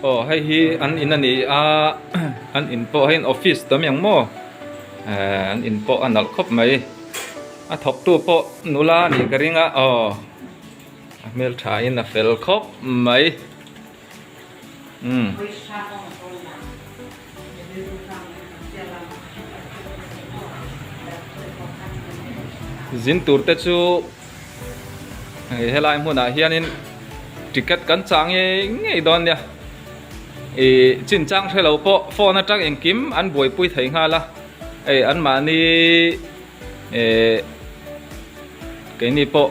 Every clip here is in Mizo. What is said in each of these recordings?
Aw hei hi an in a ni a an in pawh hei an office tam ang maw ehh an in pawh a nalh khawp mai a thawk tu pawh nula a nih ka ring a aw a hmeltha in a fel khawp mai umm. Zin tur te chu hei helai hmunah hianin ticket kan chah ngei ngei dawn nia ih chinchang hre lo pawh phone atang engkim an buaipui thei nghal a hei anmahni eh keini pawh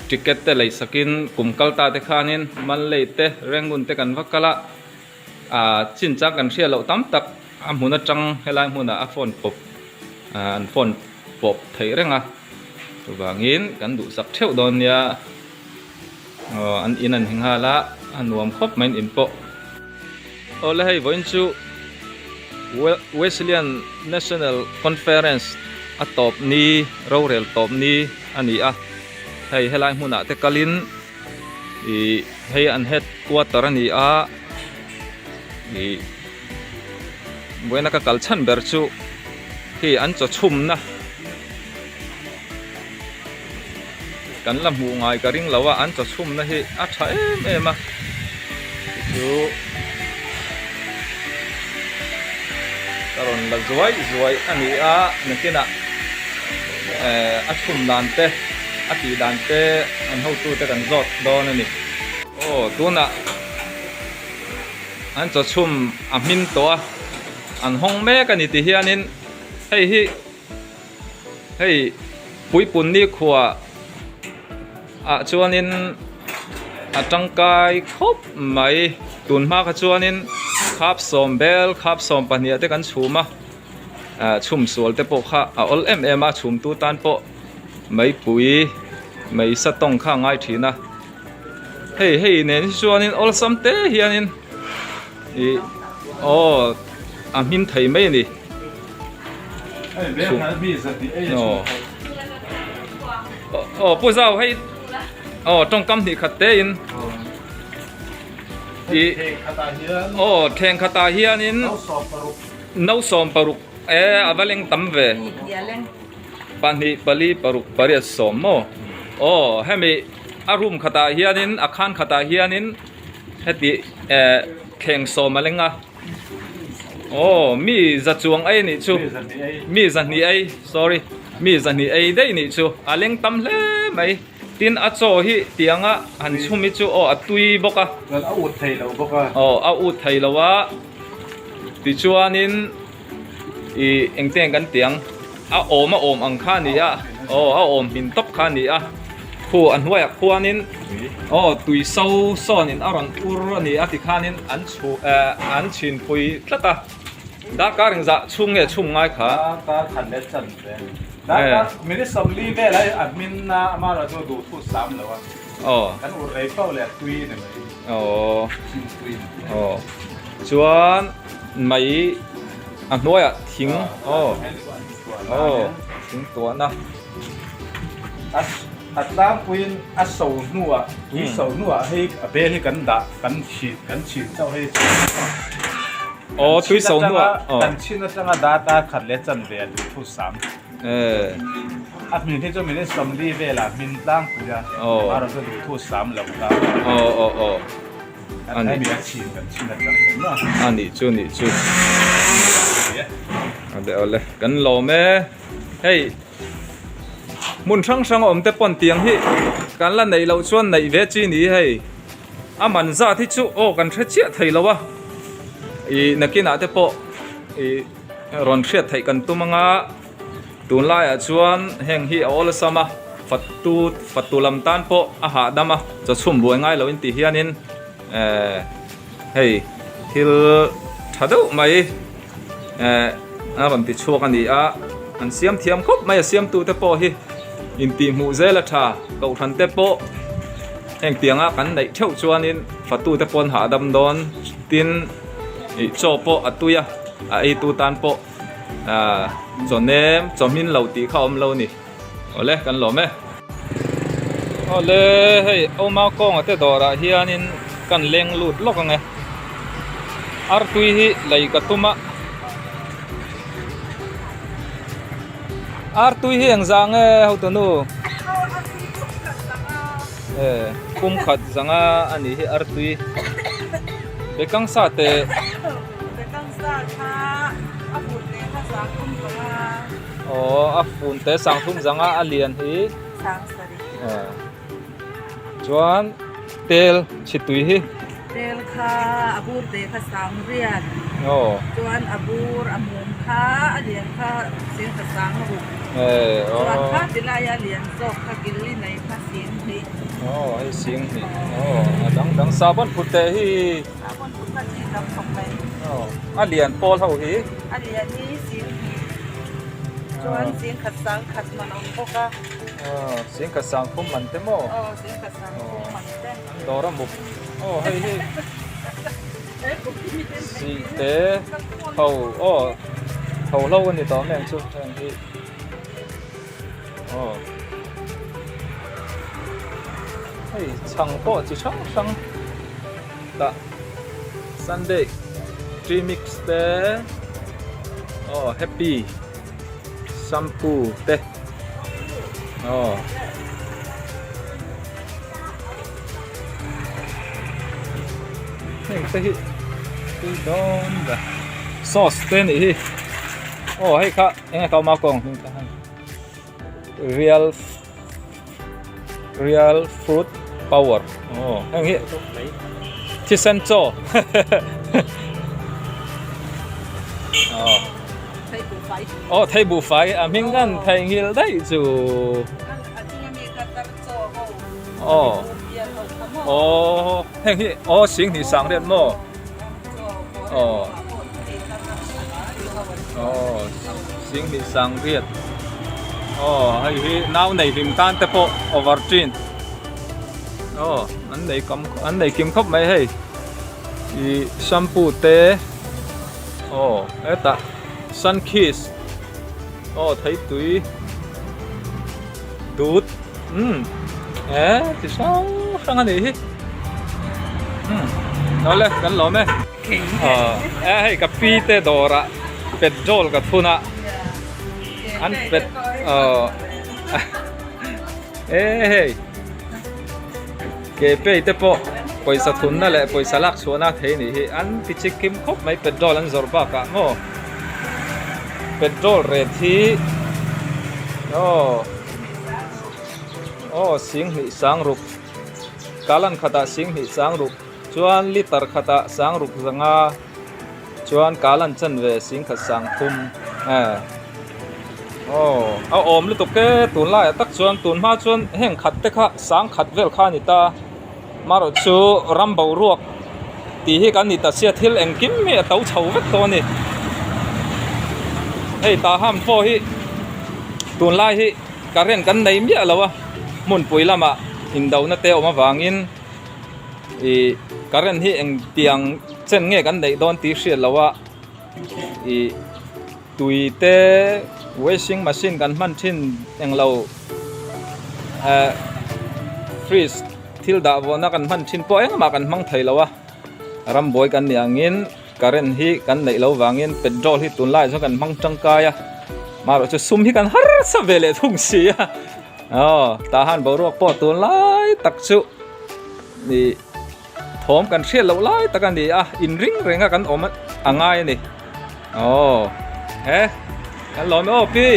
ticket te lei sakin kum kal ta te khanin Manley te Rangoon te kan va kal a. Ah chinchang kan hriat loh tam tak a hmun atang helai hmunah a phone pawp ah an phone pawp theih reng a chuvangin kan duhsak theuh dawn nia aw an in an nghal a a nuam khawp mai an in pawh. Aw le hei vawiin chu Wesleyan National Conference a tawp ni rorel tawp ni a ni a hei helai hmunah te kalin. Ih hei an head quarter a ni a ih vawiina ka kal chhan ber chu khi an chaw chhumna kan la hmuh ngai ka ring lo a an chaw chhumna hi a tha em em a chu ka rawn la zuai zuai a ni a nakinah eh a chhum dan te a tih dan te an hotu te kan zawt dawn a ni. Aw tunah an chaw chhum a hmin tawh a an hawng mek a ni ti hianin hei hi hei puipun nikhua ah chuanin a tangkai khawp mai tun hma kha chuanin khap sawm bel khap sawm pahnih ah te kan chhum a ah chhum sual te pawh kha a awl em em a chhum tu tan pawh meipui mei sa tawng kha a ngai thin a hei hei nen hi chuanin awlsam te hianin ih aw a hmin thei mai a ni. Aw pu zau hei aw tawngkam hnih khat te in ih aw thleng khatah hianin no sawm paruk e a va leng tam ve pahnih pali paruk pariat sawm maw aw hemi a room khatah hianin a khan khatah hianin heti eh thleng sawm a leng a. Aw mi za chuang ei nih chu mi zahnih ei sorry mi zahnih ei daih nih chu a leng tam hle mai tin a chaw hi tianga han chhum hi chu aw a tui bawk a chuan a ut thei lo bawk a aw a ut thei lo a tichuanin ih engteng kan tiang a awm a awm ang kha a ni a aw a awm hmin tawp kha a ni a khu a hnuaiah khuanin aw tui so sawnin a rawn ur a ni a tikhanin an chhu eh an chhinpui tlat a darkar engzah chhung nge chhung ngai kha darkar khat leh chan ve a ni darkar minute sawmli vel a a hmin a amaherawh chu duh thu sam lo a aw kan ur rei fo leh a tui a ni mai aw chhinpui aw chuan mai A hnuaiah thing aw aw thing tuahna. A tlangpuiin a so hnuah tui so hnuah hei a bel hi kan dah kan chhin kan chhin chauh hei chu aw tui so hnuah aw kan chhin atanga data khat leh chanve a duh thu sam a hmin hi chu minute sawmli velah hmin tlangpui a amaherawhchu duh thu sam lo ta aw aw aw. A ni a nih chu nih chu awle awle kan lawm e hei hmun hrang hrang a awm te pawn tiang hi kan la neih loh chuan neih ve chi ni hei a man zat hi chu aw kan hre chiah thei lo a ih nakinah te pawh ih rawn hriat theih kan tum anga. Tunlaiah chuan heng hi a awlsam a, fatu fatu lam tan pawh a hahdam a, chaw chhum buai ngai loin tih hianin eh hei thil tha deuh mai eh a rawn ti chhuak a ni a, an siam thiam khawp mai a siamtute pawh hi intihhmuh zel a tha, kohhran te pawh heng tianga kan neih theuh chuanin fatute pawh an hahdam dawn tin ih chaw pawh a tui a, a eitu tan pawh. Ahh chaw nem chaw hmin lo tih kha awm lo ni awle kan lawm e. Awle hei Oma kawnga te dawrah hianin kan leng lut lawk ang e. Artui hi lei ka tum a. Artui hi engzah nge hotunu? E pum khat zanga a nih hi artui. Bekang sa te. Bekang sa kha a fun te kha sang thum zanga. Aw a fun te sang thum zanga a lian hi. Sang sarih. E chuan tel chhi tui hi. Tel kha a bur te kha sang riat. Aw. Chuan a bur a mum kha a lian kha sing kha sang ruk. E aw. Chuan kha ti laia lian zawk kha gilli nei kha sing hnih. Aw hei sing hnih. Aw a dang dang sabon put te hi. Sabon put kha chi tam khawp mai. Aw a lian pawl ho hi. A lian hi sing hnih. Chuan sing khat sang khat man awm bawk a. Aw sing khat sang thum man te maw? Aw sing khat sang thum man te. Dawr a muk aw hei hi sih te tho aw tho hlo a ni tawh mek chu heng hi aw hei chhang pawh chi hrang hrang tah sunday premix te aw happy shampoo te aw. Heng te hi tui dawn ber sauce te anih hi aw hei kha eng nge kha awm a kawng hming kha real real fruit power aw heng hi thisen chaw aw aw thei buhfai a hming khan theihnghilh daih chu. Aw aw heng hi aw sing hnih sang riat maw aw aw sing hnih sang riat aw hei hi nau nei hlim tan te pawh over chin aw an nei kam an nei kim khawp mai hei ih shampoo te aw hetah sunkiss aw theitui. Dut umm e chi hrang hrang a nih hi umm awle kan lawm e e hei ka pi te dawr ah petrol ka thun a an pet aw e hei ke pay te pawh pawisa thunna leh pawisa lak chhuahna thei a nih hi an ti chi kim khawp mai petrol an zawrh bakah maw. Petrol rate hi aw aw singhnih sangruk kalan khatah singhnih sangruk chuan liter khatah sangruk zanga chuan kalan chanve singkhat sangthum eh aw a awm lutuk e tunlaiah tak chuan tun hma chuan heng khat te kha sangkhat vel kha a ni ta. Marawh chu ram boruak tih hi kan ni ta sia thil engkim hi a to chho vek tawh a ni. Hei tah ham pawh hi tunlai hi current kan nei miah lo a hmunpui lamah indona te a awm avangin ih current hi engtiang chen nge kan neih dawn tih hriat loh a ih tui te washing machine kan hman thin englo eh fridge thil dah vawhna kan hman thin pawh engmah kan hmang thei lo a rambuai kan nih angin current hi kan neih loh vangin petrol hi tunlaiah chuan kan hmang tangkai a marawh chu sum hi kan harsa ve leh thung si a aw tah han boruak pawh tunlai tak chu ih. Thawm kan hriat loh lai tak a ni a, in ring reng a kan awm a ngai a ni. Aw, he, kan lawm e aw pi.